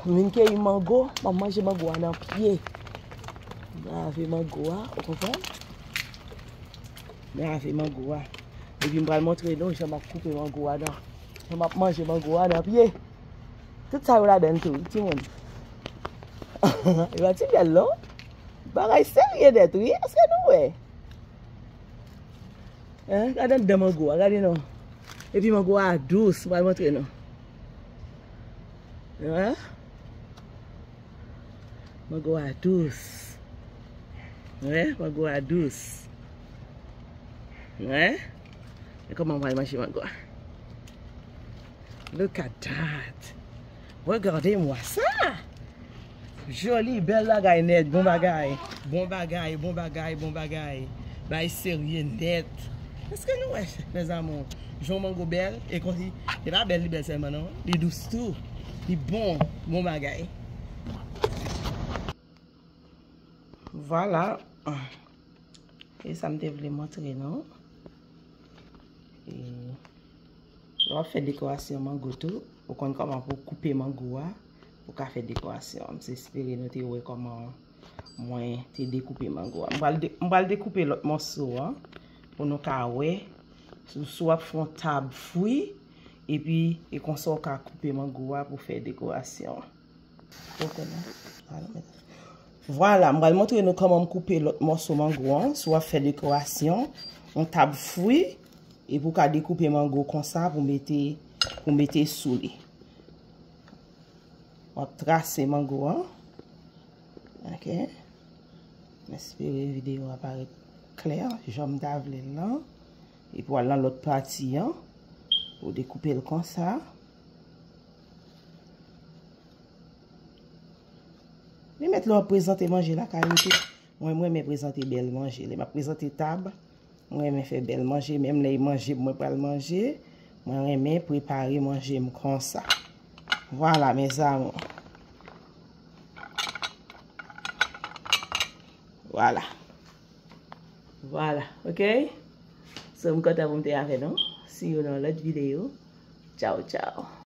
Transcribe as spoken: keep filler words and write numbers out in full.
M vin keyi mango, m ap manje mango a nan pye. M lave mango a, ou konprann? M lave mango a. Epi m pral montre nou jan m ap koupe mango a nan, jan m ap manje mango a nan pye. Tout sa yo ladan l tou, wi, timoun. Yo pa ti bèl, non? Bagay serye nèt, wi. Èske nou wè? Hein? Gade anndan mango a, gade non. Epi mango a dous, m pral montre nou. Hein? Mango a dous. Hein? Mango a dous. Hein? E kòman m pral manje mango a? Look at that. Regardez-moi ça. Joli, bèl bagay nèt, bon bagay. Bon bagay, bon bagay, bon bagay. Bagay serye nèt. Èske nou wè, mes amours? Jan mango bèl, e konsi, li pa bèl, li bèl sèlman non. Li dous tou. Li bon, bon bagay. Vwala. E sa m te vle montre nou. E lè w ap fè dekorasyon mango tou, ou konn kòman pou w koupe mango a, pou w ka fè dekorasyon. M espere nou te wè kòman mwen te dekoupe mango a. M pral de-, m pral dekoupe lòt mòso an, pou nou ka wè. Si, si w ap fè yon tab fwi, epi e konsa w ka koupe mango a pou fè dekorasyon. Vwala, m pral montre nou kòman m koupe lòt mòso mango an. Si w ap fè dekorasyon, yon tab fwi, epi w ka dekoupe mango konsa pou mete, pou mete sou li. W ap trase mango an. Ok. M espere videyo a parèt klè, jan m ta vle l lan. Epi w al nan lòt pati an, ou dekoupe l konsa. Li mèt lè w ap prezante manje lakay ou tou. Mwen, mwen renmen prezante bèl manje. Lè m ap prezante tab, mwen renmen fè bèl manje. Menm lè e manje mwen pral manje, mwen renmen prepare manje m konsa. Vwala, mes amours. Vwala. Vwala, ok? So, m kontan pou m te avè nou. See you nan lòt videyo. Tchaw, tchaw.